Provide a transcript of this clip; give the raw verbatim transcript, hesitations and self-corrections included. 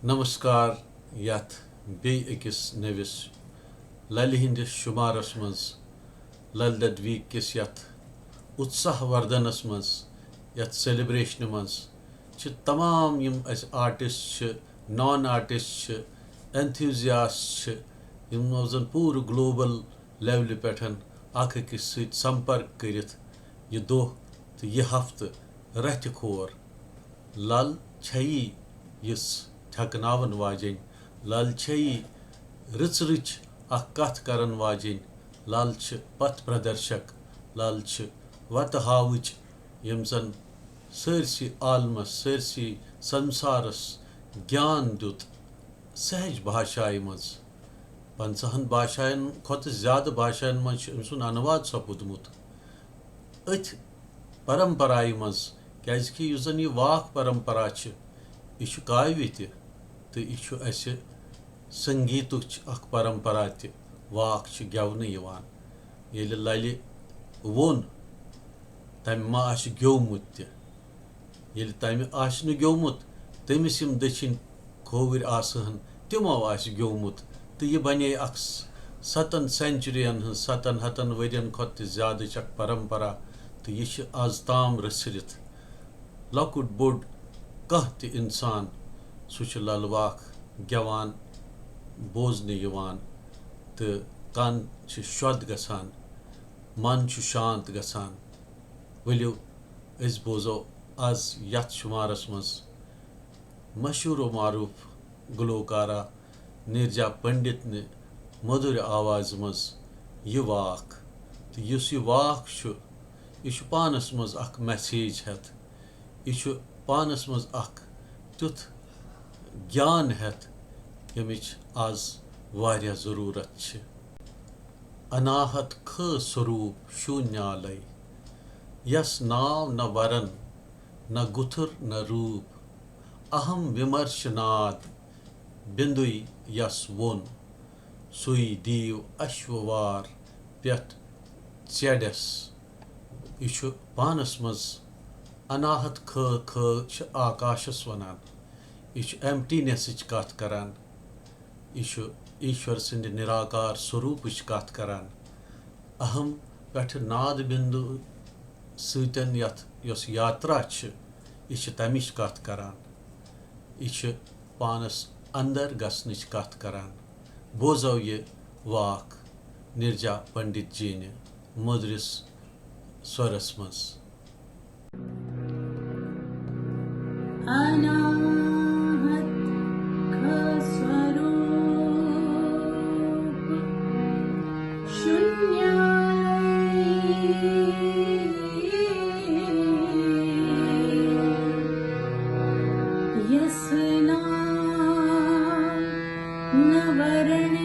نمسکار، یتھ بیٚیہِ أکِس نٔوِس للہِ ہٕنٛدِس شُمارس منٛز، لل دد ویک کِس یتھ اتساہ وردنس منٛز، یتھ سیلیبریشنہِ منٛز چھِ تمام یِم اسہِ آرٹسٹ چھِ، نان آرٹسٹ چھِ، اینتھیوزیاسٹ چھِ، یِمو زن پوٗرٕ گلوبل لیولہِ پٮ۪ٹھ اکھ أکِس سۭتۍ سمپرک کٔرِتھ یہِ دۄہ تہٕ یہِ ہفتہٕ رتھِ کھور۔ لل چھیی یِژھ تھٮ۪کناوَن واجیٚنۍ، لل چھیی رٕژ رٕچ اکھ کتھ کرن واجیٚنۍ، لل چھِ پتھ پردرشک، لل چھِ وتہٕ ہاوٕچ، ییٚمۍ زن سٲرسٕے عالمس، سٲرسٕے سنسارس گیان دیُت سہج بھاشایہِ منٛز۔ پنٛژاہن بھاشاین کھۄتہٕ زیادٕ بھاشاین منٛز چھُ أمۍ سُنٛد انواد سپُدمُت۔ أتھۍ پرمپرایہِ منٛز، کیازِ کہِ یُس زن یہِ واکھ پرمپرا چھِ، یہِ چھُ کاوِ تہِ تہٕ یہِ چھُ اسہِ سنگیتٕچ اکھ پرمپرا تہِ۔ واکھ چھِ گٮ۪ونہٕ یِوان۔ ییٚلہِ للہِ ووٚن، تمہِ ما آسہِ گیومُت تہِ۔ ییٚلہِ تمہِ آسہِ نہٕ گیومُت، تٔمِس یِم دٔچھِنۍ کھووٕرۍ آسہٕ ہن، تِمو آسہِ گیومُت۔ تہٕ یہِ بنے اکھ س-، ستن سینچریَن ہٕنٛز، ستن ہتن ؤرین کھۄتہٕ تہِ زیادٕچ اکھ پرمپرا۔ تہٕ یہِ چھِ از تام رٔژھرِتھ۔ لۄکُٹ بوٚڑ کانٛہہ تہِ انسان، سُہ چھُ لل واکھ گٮ۪وان بوزنہٕ یِوان تہٕ کن چھِ شۄد گژھان، من چھُ شانت گژھان۔ ؤلِو، أسۍ بوزو از یتھ شُمارس منٛز مشہوٗر و معروٗف گلوکارہ نیرجا پنڈتنہِ مٔدُرِ آوازِ منٛز یہِ واکھ۔ تہٕ یُس یہِ واکھ چھُ، یہِ چھُ پانس منٛز اکھ میسیج ہٮ۪تھ، یہِ چھُ پانس منٛز اکھ تیُتھ گیان ہٮ۪تھ، ییٚمِچ از واریاہ ضروٗرت چھِ۔ اناہت کھ سوروٗپ شوٗنیالے، یس ناو نہ ورن، نہ گُتھُر نہ روٗپ، اہم ومرشناد بِندُے یس ووٚن، سُے دیو اشوار پٮ۪ٹھ ژیڑس۔ یہِ چھُ پانس منٛز اناہت کھ کھ چھِ آکاشس ونان۔ یہِ چھُ ایمپٹینسٕچ کتھ کران۔ یہِ چھُ ایشور سٕنٛدِ نراکار سوروٗپٕچ کتھ کران۔ اہم پٮ۪ٹھٕ ناد بِندُو سۭتٮ۪ن یتھ یۄس یاترا چھِ، یہِ چھِ تمِچ کتھ کران۔ یہِ چھِ پانس اندر گژھنٕچ کتھ کران۔ بوزو یہِ واکھ نِرجا پنڈت جی نہِ مٔدرِس سۄرس منٛز۔ اناہت کھ سوروٗپ شوٗنیالے، یس ناو نہ ورن